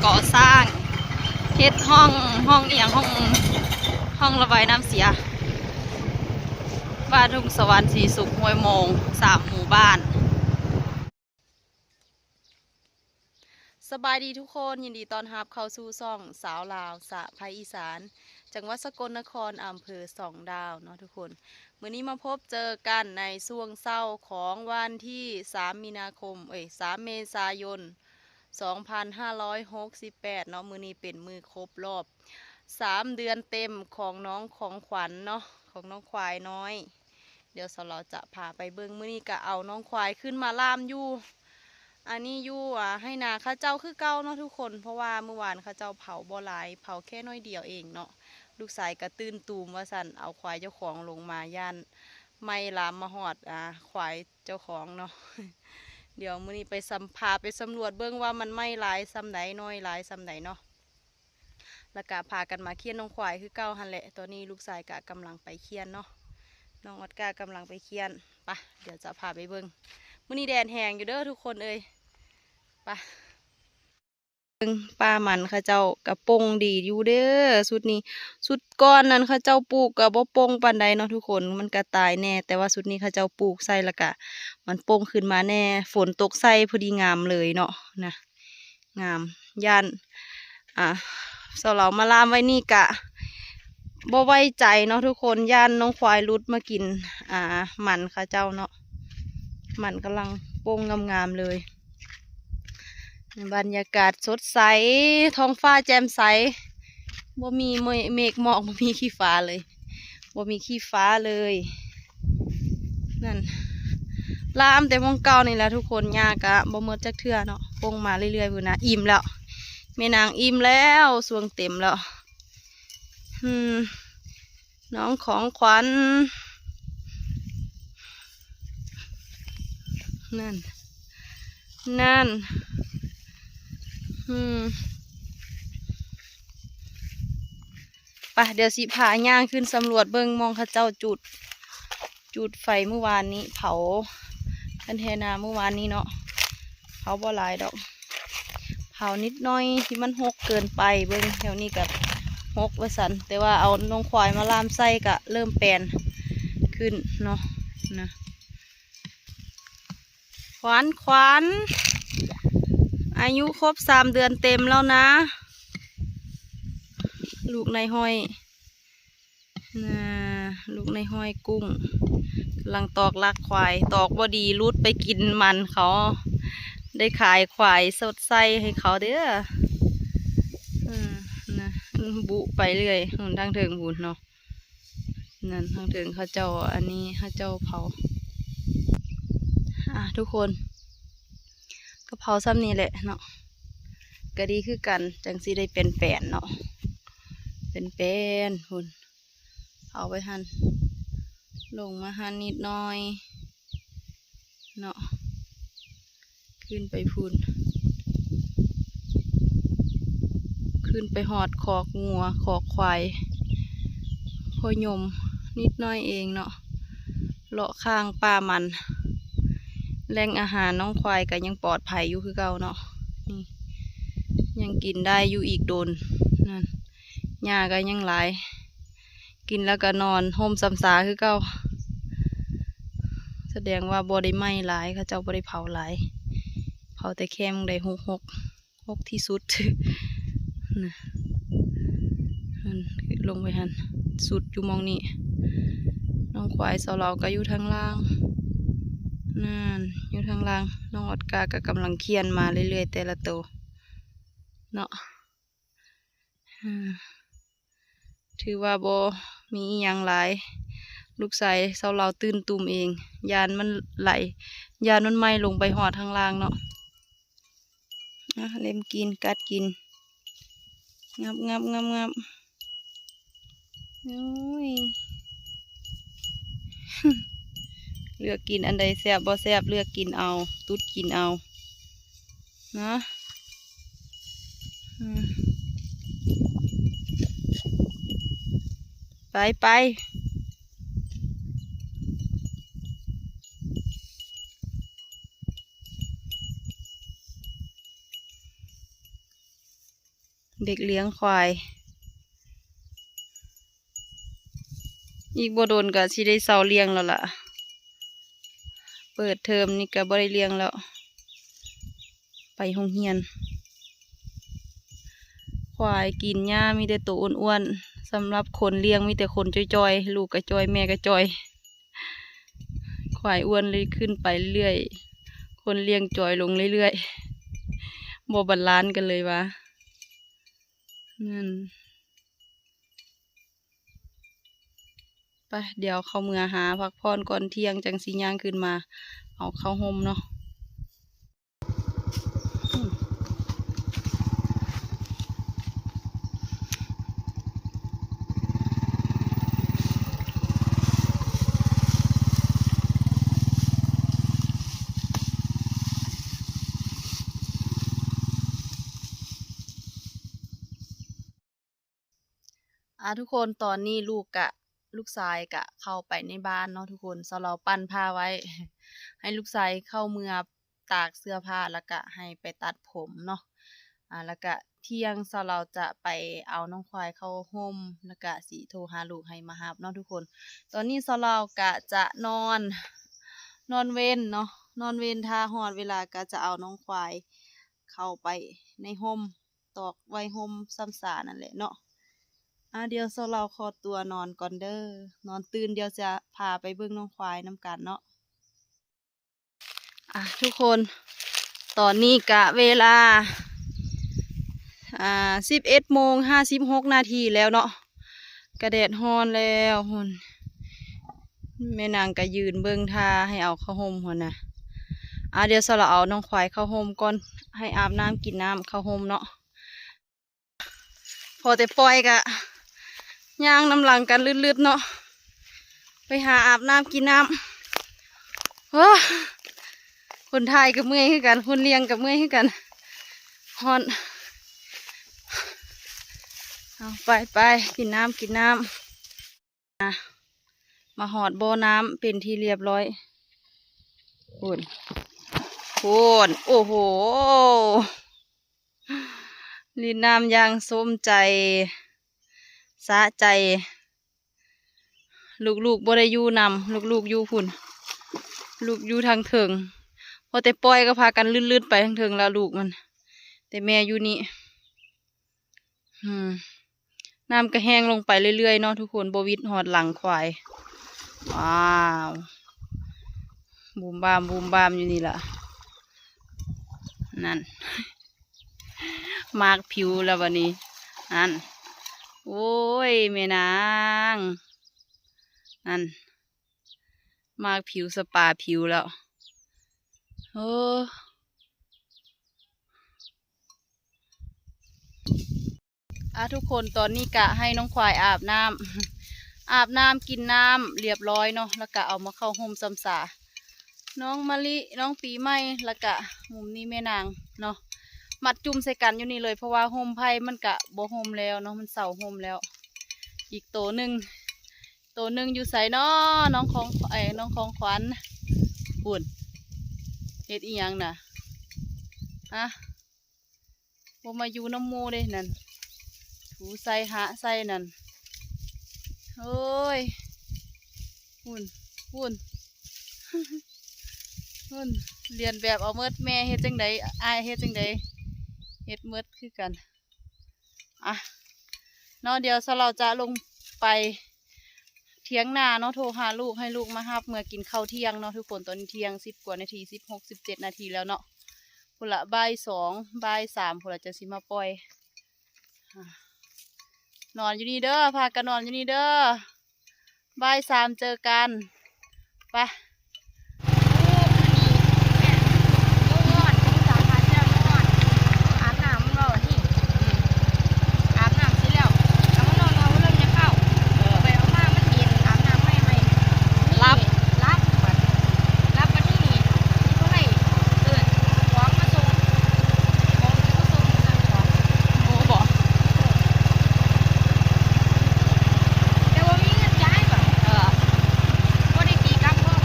ກໍ່ສ້າງ ເຮັດຮ່ອງ ຮ່ອງອີ່ຫຍັງ ຮ່ອງ ຮ່ອງລະບາຍນ້ຳເສຍ ບ້ານທົ່ງສະຫວັນ ສີສຸກ ຫ້ວຍໂມງ ສາມໝູ່ບ້ານ. ສະບາຍດີທຸກຄົນ, ຍິນດີຕ້ອນຮັບເຂົ້າສູ່ຊ່ອງສາວລາວສະໃພອີສານ ຈັງຫວັດສະກົນນະຄອນ ອຳເພີສອງດາວເນາະທຸກຄົນ. ມື້ນີ້ມາພົບເຈີກັນໃນຊ່ວງເຊົ້າຂອງວັນທີສາມມີນາຄົມ ເອີຍ ສາມເມສາຍົນ ສອງພັນຫ້າຮ້ອຍຫົກສິບແປດເນາະ. ມື້ນີ້ເປັນມື້ຄົບລອບສາມເດືອນເຕັມຂອງນ້ອງຂອງຂວັນເນາະ ຂອງນ້ອງຄວາຍນ້ອຍ. ດຽວສາວລາວຈະພາໄປເບິ່ງ. ມື້ນີ້ກະເອົານ້ອງຄວາຍຂຶ້ນມາລ່າມຢູ່ ອັນນີ້ຢູ່ ອາ ໄຮ່ນາເຂົາເຈົ້າຄືເກົ່າເນາະທຸກຄົນ, ເພາະວ່າມື້ວານເຂົາເຈົ້າເຜົາບໍ່ຫຼາຍ ເຜົາແຄ່ໜ້ອຍດຽວເອງເນາະ. ລູກຊາຍກະຕື່ນຕູມວ່າຊັ້ນ ເອົາຄວາຍເຈົ້າຂອງລົງມາ ຢ້ານໄໝ້ລາມມາຮອດ ອາ ຄວາຍເຈົ້າຂອງເນາະ. ດຽວມື້ນີ້ໄປສຳ ພາໄປສຳຫຼວດເບິ່ງວ່າມັນໄໝ້ຫຼາຍສ່ຳໃດ ນ້ອຍຫຼາຍສ່ຳໃດເນາະ. ແລ້ວກະພາກັນມາຄ້ຽນນ້ອງຄວາຍຄືເກົ່າຫັ້ນແຫຼະ. ຕອນນີ້ລູກຊາຍກະກຳລັງໄປຄ້ຽນເນາະ, ນ້ອງອອດກາກຳລັງໄປຄ້ຽນ. ປະ ດຽວຈະພາໄປເບິ່ງ. ມື້ນີ້ແດດແຮງຢູ່ເດີທຸກຄົນເອີຍ. ປະ ເບິ່ງປ່າມັນເຂົາເຈົ້າກະປົ່ງດີຢູ່ເດີຊຸດນີ້. ຊຸດກ່ອນນັ້ນເຂົາເຈົ້າປູກກະບໍ່ປົ່ງປານໃດເນາະທຸກຄົນ, ມັນກະຕາຍແນ່. ແຕ່ວ່າຊຸດນີ້ເຂົາເຈົ້າປູກໃສ່ ແລ້ວກະມັນປົ່ງຂຶ້ນມາແນ່, ຝົນຕົກໃສ່ພໍດີງາມເລີຍເນາະນະ. ງາມ ຢ້ານ ອ່າ ສາວລາວມາລ່າມໄວ້ນີ້ກະບໍ່ໄວ້ໃຈເນາະທຸກຄົນ, ຢ້ານນ້ອງຄວາຍຫຼຸດມາກິນ ອ່າ ມັນເຂົາເຈົ້າເນາະ. ມັນກຳລັງປົ່ງງາມໆເລີຍ. ບັນຍາກາດສົດໃສ, ທ້ອງຟ້າແຈ່ມໃສ, ບໍ່ມີເມ ເມກໝອກ, ບໍ່ມີຂີ້ຟ້າເລີຍ. ບໍ່ມີຂີ້ຟ້າເລີຍ. ນັ້ນ ລາມແຕ່ໝ່ອງເກົ່ານີ້ແຫຼະທຸກຄົນ, ຫຍ້າກະບໍ່ໝົດຈັກເທື່ອເນາະ, ປົ່ງມາເລື້ອຍໆພຸ້ນນະ. ອີ່ມແລ້ວ, ແມ່ນາງອີ່ມແລ້ວ, ຊ່ວງເຕັມແລ້ວ. ອືມ ນ້ອງຂອງຂວັນ ນັ້ນ ນັ້ນ ອືມ ໄປ ດຽວຊິພາຍ່າງຂຶ້ນສຳຫຼວດເບິ່ງ ໝ່ອງເຂົາເຈົ້າຈູດ ຈູດໄຟມື້ວານນີ້ ເຜົາຄັນແທນາມື້ວານນີ້ເນາະ. ເຜົາບໍ່ຫຼາຍດອກ, ເຜົານິດໜ້ອຍທີ່ມັນຮົກເກີນໄປ. ເບິ່ງແຖວນີ້ກະຮົກວ່າຊັ້ນ, ແຕ່ວ່າເອົານ້ອງຄວາຍມາລ່າມໃສ່ກະເລີ່ມແປນຂຶ້ນເນາະ ນະ. ຂວັນ ຂວັນ ອາຍຸຄົບສາມເດືອນເຕັມແລ້ວນະ ລູກນາຍຫ້ອຍ ນະ. ລູກນາຍຫ້ອຍກຸ້ງກຳລັງຕອກລັກຄວາຍ, ຕອກບໍ່ດີ ຫຼຸດໄປກິນມັນເຂົາ, ໄດ້ຂາຍຄວາຍສົດໃສ່ໃຫ້ເຂົາເດີ. ເອີ ນະ ບຸໄປເລື້ອຍ ທາງເທິງພຸ້ນເນາະ. ນັ້ນ ທາງເທິງເຂົາເຈົ້າ ອັນນີ້ເຂົາເຈົ້າເຜົາ. ອ່າ ທຸກຄົນ ກະເຜົາສ່ຳນີ້ແຫຼະເນາະ, ກະດີຄືກັນ ຈັ່ງຊິໄດ້ແປນໆເນາະ, ແປນໆພຸ້ນ. ເອົາໄວ້ຫັ້ນ ລົງມາຫັ້ນນິດໜ້ອຍເນາະ. ຂຶ້ນໄປພຸ້ນ ຂຶ້ນໄປຮອດຄອກງົວຄອກຄວາຍ ພໍຍົມນິດໜ້ອຍເອງເນາະ, ເລາະຂ້າງປ່າມັນ. ແຫຼ່ງອາຫານນ້ອງຄວາຍກະຍັງປອດໄພຢູ່ຄືເກົ່າເນາະ, ນີ້ ຍັງກິນໄດ້ຢູ່ອີກດົນ. ນັ້ນ ຫຍ້າກະຍັງຫຼາຍ. ກິນແລ້ວກະນອນໂຮມຊຳຊາຄືເກົ່າ. ສະແດງວ່າບໍ່ໄດ້ໄໝ້ຫຼາຍ, ເຂົາເຈົ້າບໍ່ໄດ້ເຜົາຫຼາຍ, ເຜົາແຕ່ແຄມໄດ້ຫົກໆ ຫົກທີ່ສຸດນະ. ຫັ້ນ ລົງໄປຫັ້ນ ສຸດຢູ່ໝ່ອງນີ້. ນ້ອງຄວາຍສາວລາວກະຢູ່ທາງລ່າງ, ນັ້ນ ຢູ່ທາງລ່າງ. ນ້ອງອອດກາກະກຳລັງຄ້ຽນມາເລື້ອຍໆ ແຕ່ລະໂຕເນາະ. ອາ ຖືວ່າບໍ່ມີອີ່ຫຍັງຫຼາຍ, ລູກຊາຍສາວລາວຕື່ນຕຸ່ມເອງ, ຢ້ານມັນໄຫຼ ຢ້ານມັນໄໝ້ລົງໄປຮອດທາງລ່າງເນາະ. ອາ ເລັມກິນ ກັດກິນ ງັບໆໆໆ. ໂອ້ຍ ເລືອກກິນອັນໃດແຊບບໍ່ແຊບ ເລືອກກິນເອົາ ຕຸດກິນເອົານະ. ອືມ ໄປ ໄປ. ເດັກລ້ຽງຄວາຍ ອີກບໍ່ດົນກໍຊິໄດ້ເຊົາລ້ຽງແລ້ວລະ. ເປີດເທີມນີ້ກໍບໍ່ໄດ້ລ້ຽງແລ້ວ ໄປໂຮງຮຽນ. ຄວາຍກິນຫຍ້າມີແຕ່ໂຕອ້ວນໆ, ສຳລັບຄົນລ້ຽງມີແຕ່ຄົນຈ່ອຍໆ, ລູກກໍຈ່ອຍ ແມ່ກໍຈ່ອຍ. ຄວາຍອ້ວນເລີຍຂຶ້ນໄປເລື້ອຍ, ຄົນລ້ຽງຈ່ອຍລົງເລື້ອຍໆ, ບໍ່ບາລານກັນເລີຍວ່ານັ້ນ. ໄປ ດຽວເຂົ້າເມືອຫາພັກຜ່ອນກ່ອນ, ທ່ຽງຈັ່ງຊິຍ່າງຂຶ້ນມາເອົາເຂົ້າຫົ່ມເນາະ. ອາ ທຸກຄົນ, ຕອນນີ້ລູກກະ ລູກຊາຍກະເຂົ້າໄປໃນບ້ານເນາະທຸກຄົນ. ສາວລາວປັ່ນຜ້າໄວ້ ໃຫ້ລູກຊາຍເຂົ້າເມືອຕາກເສື້ອຜ້າ ແລ້ວກະໃຫ້ໄປຕັດຜົມເນາະ. ອາ ແລ້ວກະທ່ຽງສາວລາວຈະໄປເອົານ້ອງຄວາຍເຂົ້າຫົ່ມ ແລ້ວກະຊິໂທຫາລູກໃຫ້ມາຮັບເນາະທຸກຄົນ. ຕອນນີ້ສາວລາວກະຈະນອນ ນອນເວັນເນາະ, ນອນເວັນ ຖ້າຮອດເວລາກະຈະເອົານ້ອງຄວາຍເຂົ້າໄປໃນຫົ່ມ. ຕອກໄວ້ຮົ່ມຊ້ຳສານັ້ນແຫຼະເນາະ. ອາ ດຽວສາວລາວຂໍຕົວນອນກ່ອນເດີ, ນອນຕື່ນດຽວຈະພາໄປເບິ່ງນ້ອງຄວາຍນຳກັນເນາະ. ອາ ທຸກຄົນ, ຕອນນີ້ກະເວລາ ອາ ສິບເອັດໂມງຫ້າສິບຫົກນາທີແລ້ວເນາະ. ກະແດດຮ້ອນແລ້ວພຸ້ນ, ແມ່ນາງກະຢືນເບິ່ງທ່າໃຫ້ເອົາເຂົ້າຫົ່ມພຸ້ນນະ. ອາ ດຽວສາວລາວເອົານ້ອງຄວາຍເຂົ້າຫົ່ມກ່ອນ, ໃຫ້ອາບນ້ຳກິນນ້ຳເຂົ້າຫົ່ມເນາະ. ພໍແຕ່ປ່ອຍກະຍ່າງນຳຫຼັງກັນລຶດໆເນາະ, ໄປຫາອາບນ້ຳກິນນ້ຳ. ໂອ້ ຄົນຖ່າຍກະເມື່ອຍຄືກັນ, ຄົນລ້ຽງກະເມື່ອຍຄືກັນ, ຮ້ອນ. ເອົາ ໄປໆ ກິນນ້ຳ ກິນນ້ຳ. ອາ ມາຮອດບໍ່ນ້ຳເປັນທີ່ລຽບຮ້ອຍ. ພຸ້ນ ພຸ້ນ ໂອ້ໂຫ ຫຼິ້ນນ້ຳຢ່າງສົມໃຈ ສະໃຈ. ລູກໆບໍ່ໄດ້ຢູ່ນຳ, ລູກໆຢູ່ພຸ້ນ, ລູກຢູ່ທາງເທິງ. ພໍແຕ່ປ່ອຍກໍພາກັນລຶດໆໄປທາງເທິງແລ້ວ ລູກມັນ, ແຕ່ແມ່ຢູ່ນີ້. ອືມ ນ້ຳກໍແຫ້ງລົງໄປເລື້ອຍໆເນາະທຸກຄົນ, ບໍ່ຫວິດຮອດຫຼັງຄວາຍ. ວ້າວ ບູມບາມ ບູມບາມຢູ່ນີ້ລະ. ນັ້ນ ໝາກຜິວແລ້ວບັດນີ້. ນັ້ນ ໂອ້ຍ ແມ່ນາງ. ນັ້ນ ໝາກຜິວສະປາຜິວແລ້ວ. ໂອ້ ອາ ທຸກຄົນ, ຕອນນີ້ກະໃຫ້ນ້ອງຄວາຍອາບນ້ຳ ອາບນ້ຳ ກິນນ້ຳລຽບຮ້ອຍເນາະ, ແລ້ວກະເອົາມາເຂົ້າຮົ່ມຊ້ຳສາ. ນ້ອງມະລິ ນ້ອງປີໃໝ່ ແລ້ວກະມຸມນີ້ແມ່ນາງເນາະ, ມັດຈຸ່ມໃສ່ກັນຢູ່ນີ້ເລີຍ ເພາະວ່າຮົ່ມໄຜ່ມັນກະບໍ່ຮົ່ມແລ້ວເນາະ, ມັນເຊົາຮົ່ມແລ້ວ. ອີກໂຕໜຶ່ງ ໂຕໜຶ່ງຢູ່ໃສນໍ ນ້ອງຂອງ ເອີ ນ້ອງຂອງຂວັນ? ພຸ້ນ ເຮັດອີ່ຫຍັງນະ? ຮະ ບໍ່ມາຢູ່ນຳໝູ່ເດ້ນັ້ນ, ຖູໃສ່ ຫະໃສ່ນັ້ນ. ໂອ້ຍ ພຸ້ນ ພຸ້ນ ພຸ້ນ ລຽນແບບເອົາໝົດ. ແມ່ເຮັດຈັ່ງໃດ ອ້າຍເຮັດຈັ່ງໃດ ເຮັດໝົດຄືກັນ. ອະ ເນາະ ດຽວສາວລາວຈະລົງໄປ ຖຽງນາເນາະ, ໂທຫາລູກ ໃຫ້ລູກມາຮັບເມືອກິນເຂົ້າທ່ຽງເນາະທຸກຄົນ. ຕອນນີ້ທ່ຽງສິບກວ່ານາທີ ສິບຫົກ ສິບເຈັດນາທີແລ້ວເນາະ. ພຸ້ນລະ ບ່າຍສອງ ບ່າຍສາມພຸ້ນລະ ຈັ່ງຊິມາປ່ອຍ. ອາ ນອນຢູ່ນີ້ເດີ, ພາກັນນອນຢູ່ນີ້ເດີ, ບ່າຍສາມເຈີກັນ. ໄປ ອາບນ້ຳແລ້ວນີ້ ອາບນ້ຳເສັດແລ້ວ ກະມານອນ ນອນເລີຍ ຢາກເຂົ້າ ໄປເອົາມາ ມັນເຢັນ ອາບນ້ຳໃໝ່ໆ ຫຼັບ ຫຼັບ ຫຼັບ ບັດນີ້ນີ້ ຊິບໍ່ໄດ້ເອີ້ນຂອງມາສົ່ງ ຂອງມາສົ່ງ ສັ່ງຂອງ ໂອ້ ບໍ່ ແຕ່ວ່າມີເງິນຈ່າຍ ເອີ ບໍ່ໄດ້ຂີ່ກັບ ເພາະ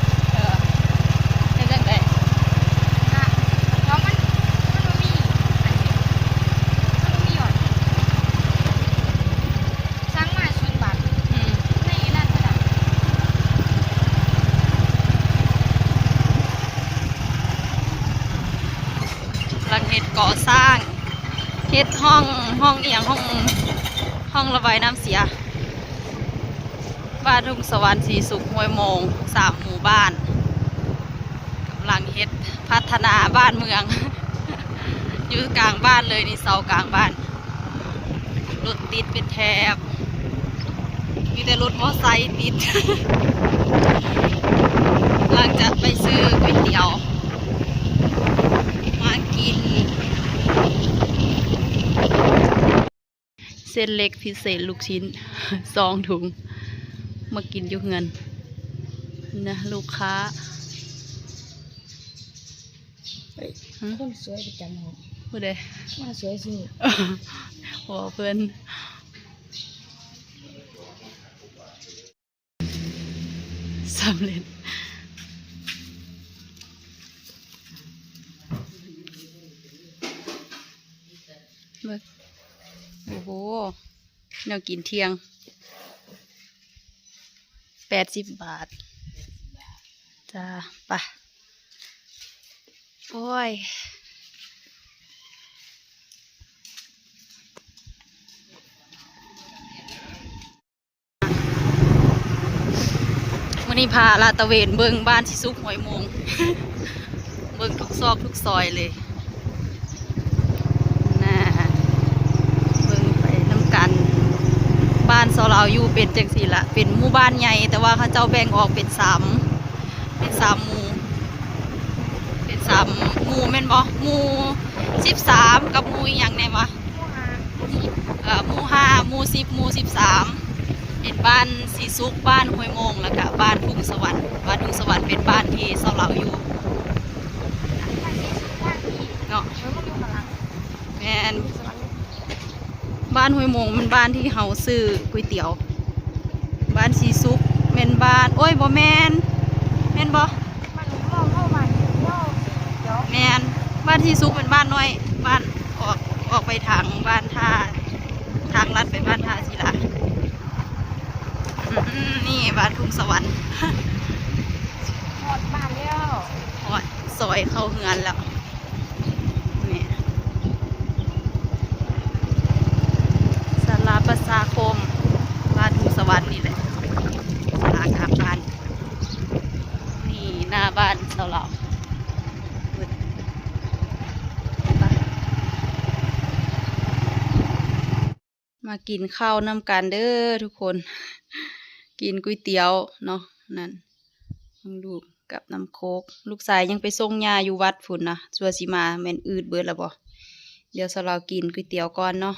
ກໍ່ສ້າງ ເຮັດຫ້ອງ ຫ້ອງອີ່ຫຍັງ ຫ້ອງ ຫ້ອງລະບາຍນ້ຳເສຍ. ບ້ານທຸ່ງສະຫວັນ ສີສຸກ ຫ້ວຍໂມງ ສາມໝູ່ບ້ານ ກຳລັງເຮັດ ພັດທະນາບ້ານເມືອງ ຢູ່ກາງບ້ານເລີຍນີ້ ເສົາກາງບ້ານ. ລົດຕິດເປັນແຖບ ມີແຕ່ລົດມໍໄຊຕິດ. ກຳລັງຈະໄປຊື້ກ໋ວຍຕຽວມາກິນ. ເສັ້ນເລັກພິເສດລູກຊິ້ນ ສອງຖົງ ມາກິນຢູ່ເຮືອນນະລູກຄ້າ. ເອີຍ ຫຶ? ຄົນສວຍປະຈຳຫ້ອງ ຜູ້ໃດ? ມາສວຍຊື່ ບໍ່ ເພິ່ນ ສຳເລັດ. ເບິ່ງ ໂອ້ໂຫ ແນວກິນທ່ຽງ ແປດສິບບາດຈ້າ. ໄປ ໂອ້ຍ. ມື້ນີ້ພາລາດຕະເວນເບິ່ງບ້ານສີສຸກ ຫ້ວຍໂມງ ເບິ່ງທຸກຊອກທຸກຊອຍເລີຍນະ ເບິ່ງໄປນຳກັນ. ບ້ານຊາວລາວຢູ່ເປັນຈັ່ງຊີ້ລະ ເປັນໝູ່ບ້ານໃຫຍ່ ແຕ່ວ່າເຂົາເຈົ້າແບ່ງອອກເປັນສາມ ເປັນສາມໝູ່ ເປັນສາມໝູ່ແມ່ນບໍ່? ໝູ່ສິບສາມ ກັບໝູ່ອີ່ຫຍັງແດ່ວະ? ໝູ່ຫ້າ ໝູ່ສິບ ໝູ່ສິບສາມ ເປັນບ້ານສີສຸກ ບ້ານຫ້ວຍໂມງ ແລ້ວກະບ້ານທຸ່ງສະຫວັນ. ບ້ານທຸ່ງສະຫວັນເປັນບ້ານທີ່ຊາວລາວຢູ່ເນາະ ແມ່ນ. ບ້ານຫ້ວຍໂມງແມ່ນບ້ານທີ່ເຮົາຊື້ກ໋ວຍຕຽວ. ບ້ານສີສຸກແມ່ນບ້ານ ໂອ້ຍ ບໍ່ແມ່ນ ແມ່ນບໍ່? ແມ່ນ ບ້ານສີສຸກແມ່ນບ້ານນ້ອຍ ບ້ານອອກ ອອກໄປທາງບ້ານທ່າ ທາງລັດໄປບ້ານທ່າສີລາ. ອືມ ນີ້ບ້ານທຸ່ງສະຫວັນ ຮອດບ້ານແລ້ວ ຮອດ ຊອຍເຂົ້າເຮືອນແລ້ວ ນີ້ ສາລາປະຊາຄົມບ້ານທຸ່ງສະຫວັນນີ້ແຫຼະ ສາລາກາງບ້ານ. ນີ້ໜ້າບ້ານຊາວລາວ. ມາກິນເຂົ້ານຳກັນເດີທຸກຄົນ ກິນກ໋ວຍຕຽວເນາະ ນັ້ນ ນ້ອງລູກກັບນ້ຳໂຄກ. ລູກຊາຍຍັງໄປສົ່ງຍ່າຢູ່ວັດພຸ້ນນະ ຊົ່ວຊິມາ ແມ່ນອືດເບິດລະບໍ? ດຽວຊາວລາວກິນກ໋ວຍຕຽວກ່ອນເນາະ.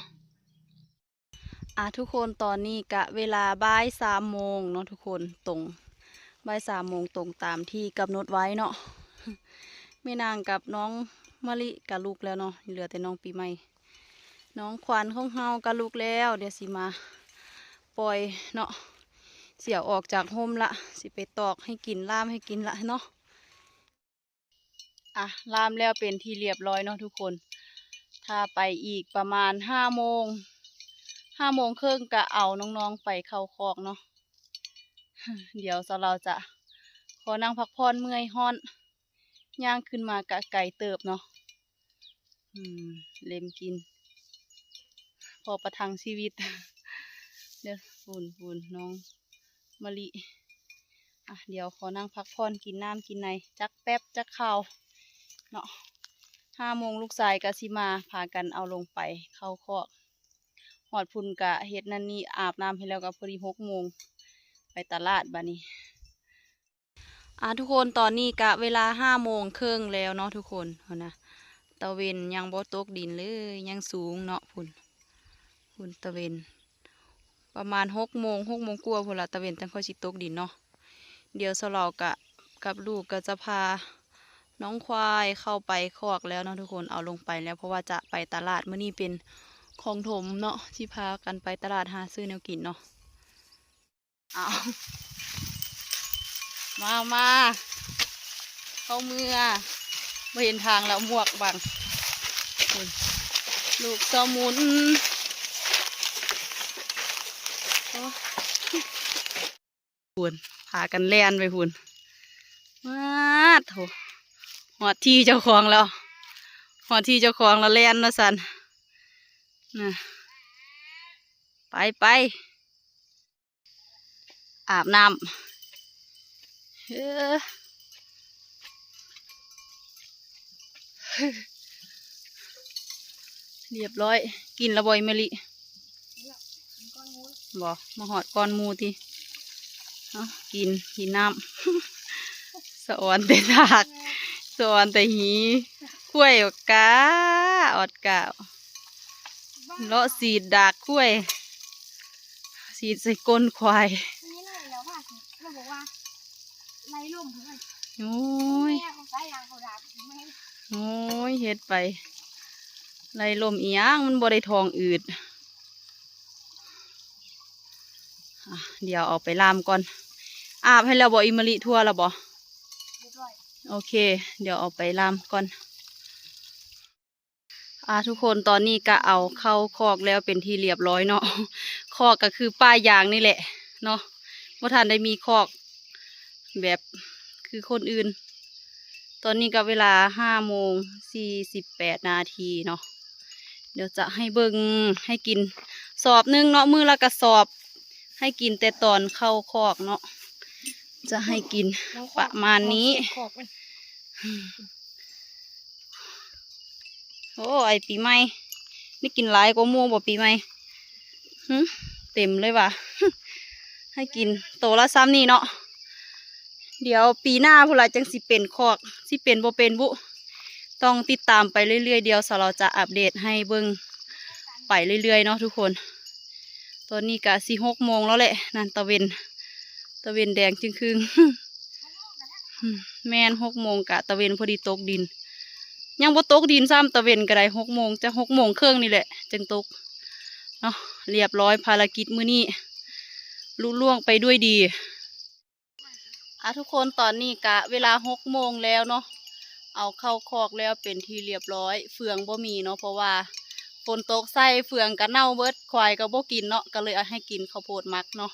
ອ່າ ທຸກຄົນ ຕອນນີ້ກະເວລາບ່າຍສາມໂມງເນາະທຸກຄົນ ຕົງ ບ່າຍສາມໂມງຕົງຕາມທີ່ກຳນົດໄວ້ເນາະ. ແມ່ນາງກັບນ້ອງມະລິກະລຸກແລ້ວເນາະ ເຫຼືອແຕ່ນ້ອງປີໃໝ່. ນ້ອງຂວັນຂອງເຮົາກະລຸກແລ້ວ ດຽວຊິມາປ່ອຍເນາະ ຊິເອົາອອກຈາກຮົ່ມລະ ຊິໄປຕອກໃຫ້ກິນ ລາມໃຫ້ກິນລະເນາະ. ອ່ະ ລາມແລ້ວເປັນທີ່ລຽບຮ້ອຍເນາະທຸກຄົນ. ຖ້າໄປອີກປະມານຫ້າໂມງ ຫ້າໂມງເຄິ່ງກະເອົານ້ອງໆໄປເຂົ້າຄອກເນາະ. ດຽວສາວລາວຈະຂໍນັ່ງພັກຜ່ອນ ເມື່ອຍຮ້ອນ ຍ່າງຂຶ້ນມາກະໄກເຕີບເນາະ. ອືມ ເລັມກິນ ພໍປະທັງຊີວິດເດີ. ພຸ້ນໆ ນ້ອງມະລິ. ອ່ະ ດຽວຂໍນັ່ງພັກຜ່ອນ ກິນນ້ຳກິນໃນຈັກແປັບຈັກຄາວເນາະ. ຫ້າໂມງລູກຊາຍກະຊິມາ ພາກັນເອົາລົງໄປເຂົ້າຄອກ. ຮອດພຸ້ນກະເຮັດນັ້ນນີ້ ອາບນ້ຳໃຫ້ແລ້ວ ກະພໍດີຫົກໂມງ ໄປຕະຫຼາດບາດນີ້. ອ່າ ທຸກຄົນ ຕອນນີ້ກະເວລາຫ້າໂມງເຄິ່ງແລ້ວເນາະທຸກຄົນ. ພຸ້ນນະ ຕາເວັນຍັງບໍ່ຕົກດິນເລີຍ ຍັງສູງເນາະ. ພຸ້ນ ພຸ້ນຕາເວັນ ປະມານຫົກໂມງ ຫົກໂມງກວ່າພຸ້ນລະ ຕາເວັນຈັ່ງຄ່ອຍຊິຕົກດິນເນາະ. ດຽວສາວລາວກະ ກັບລູກກະຈະພານ້ອງຄວາຍເຂົ້າໄປຄອກແລ້ວເນາະທຸກຄົນ ເອົາລົງໄປແລ້ວ ເພາະວ່າຈະໄປຕະຫຼາດ. ມື້ນີ້ເປັນຂອງຖົມເນາະ ຊິພາກັນໄປຕະຫຼາດຫາຊື້ແນວກິນເນາະ. ອ້າວ ມາ ມາ ເຂົ້າເມືອ ບໍ່ເຫັນທາງແລ້ວ ໝວກບັງ. ພຸ້ນ ລູກຊໍມຸນ ໂອ້ ພຸ້ນ ພາກັນແລ່ນໄປພຸ້ນ. ປາດໂທ້ ຮອດທີ່ເຈົ້າຂອງແລ້ວ. ຮອດທີ່ເຈົ້າຂອງລະແລ່ນວ່າຊັ້ນ ນະ ໄປ ໄປ ອາບນ້ຳ ເອີ ຮຽບຮ້ອຍ. ກິນລະບໍ່ອີ່ມະລິ? ບໍ່ ມາຮອດກ່ອນໝູ່ຕິ. ເອົາ ກິນ ກິນນ້ຳ ສະອອນແຕ່ດາກ ສະອອນແຕ່ຫີ ຄວາຍອອດກາ ອອດກາ ເລາະສີດດາກຄວາຍ ສີດໃສ່ກົ້ນຄວາຍ. ໂອ້ຍ ໂອ້ຍ ເຮັດໄປ ໄລ່ລົມອີ່ຫຍັງ ມັນບໍ່ໄດ້ທ້ອງອືດ. ອ່ະ ດຽວເອົາໄປລາມກ່ອນ. ອາບໃຫ້ແລ້ວບໍ່ອີ່ມະລິ? ທົ່ວແລ້ວບໍ່? ໂອເຄ ດຽວເອົາໄປລາມກ່ອນ. ອ່າ ທຸກຄົນ ຕອນນີ້ກະເອົາເຂົ້າຄອກແລ້ວເປັນທີ່ລຽບຮ້ອຍເນາະ. ຄອກກະຄືປ່າຢາງນີ້ແຫຼະເນາະ ບໍ່ທັນໄດ້ມີຄອກແບບຄືຄົນອື່ນ. ຕອນນີ້ກະເວລາຫ້າໂມງສີ່ສິບແປດນາທີເນາະ. ດຽວຈະໃຫ້ເບິ່ງ ໃຫ້ກິນສອບໜຶ່ງເນາະ ມື້ລະກະສອບ ໃຫ້ກິນແຕ່ຕອນເຂົ້າຄອກເນາະ ຈະໃຫ້ກິນປະມານນີ້. ໂອ້ ໄອ້ປີໃໝ່ ໄດ້ກິນຫຼາຍກວ່າໝູ່ບໍ່ປີໃໝ່? ຫຶ ເຕັມເລີຍວ່າ ໃຫ້ກິນໂຕລະຊ່ຳນີ້ເນາະ. ດຽວປີໜ້າພຸ້ນລະຈັ່ງຊິເປັນຄອກ ຊິເປັນບໍ່ເປັນບຸ ຕ້ອງຕິດຕາມໄປເລື້ອຍໆ. ດຽວສາວລາວຈະອັບເດດໃຫ້ເບິ່ງໄປເລື້ອຍໆເນາະທຸກຄົນ. ຕອນນີ້ກະຊິຫົກໂມງແລ້ວແຫຼະ ນັ້ນຕາເວັນ ຕາເວັນແດງຈຶ່ງຄຶ່ງ. ແມ່ນ ຫົກໂມງກະຕາເວັນພໍດີຕົກດິນ ຍັງບໍ່ຕົກດິນຊ້ຳ ຕາເວັນກະໄດ້ຫົກໂມງ ຈະຫົກໂມງເຄິ່ງນີ້ແຫຼະຈຶ່ງຕົກເນາະ. ລຽບຮ້ອຍ ພາລະກິດມື້ນີ້ລຸລ່ວງໄປດ້ວຍດີ. ອ່າ ທຸກຄົນ ຕອນນີ້ກະເວລາຫົກໂມງແລ້ວເນາະ ເອົາເຂົ້າຄອກແລ້ວເປັນທີ່ລຽບຮ້ອຍ. ເຟືອງບໍ່ມີເນາະ ເພາະວ່າຝົນຕົກໃສ່ ເຟືອງກະເນົ່າເບິດ ຄວາຍກະບໍ່ກິນເນາະ ກະເລີຍເອົາໃຫ້ກິນເຂົ້າໂພດໝັກເນາະ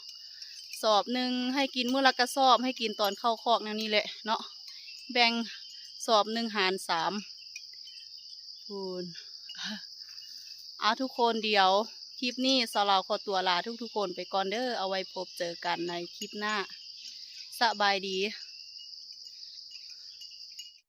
ສອບໜຶ່ງ ໃຫ້ກິນມື້ລະກະສອບ ໃຫ້ກິນຕອນເຂົ້າຄອກແນວນີ້ແຫຼະເນາະ ແບ່ງສອບໜຶ່ງຫານສາມ. ພຸ້ນ ເອົາ ທຸກຄົນ ດຽວຄລິບນີ້ສາວລາວຂໍຕົວລາທຸກໆຄົນໄປກ່ອນເດີ ເອົາໄວ້ພົບເຈີກັນໃນຄລິບໜ້າ ສະບາຍດີ.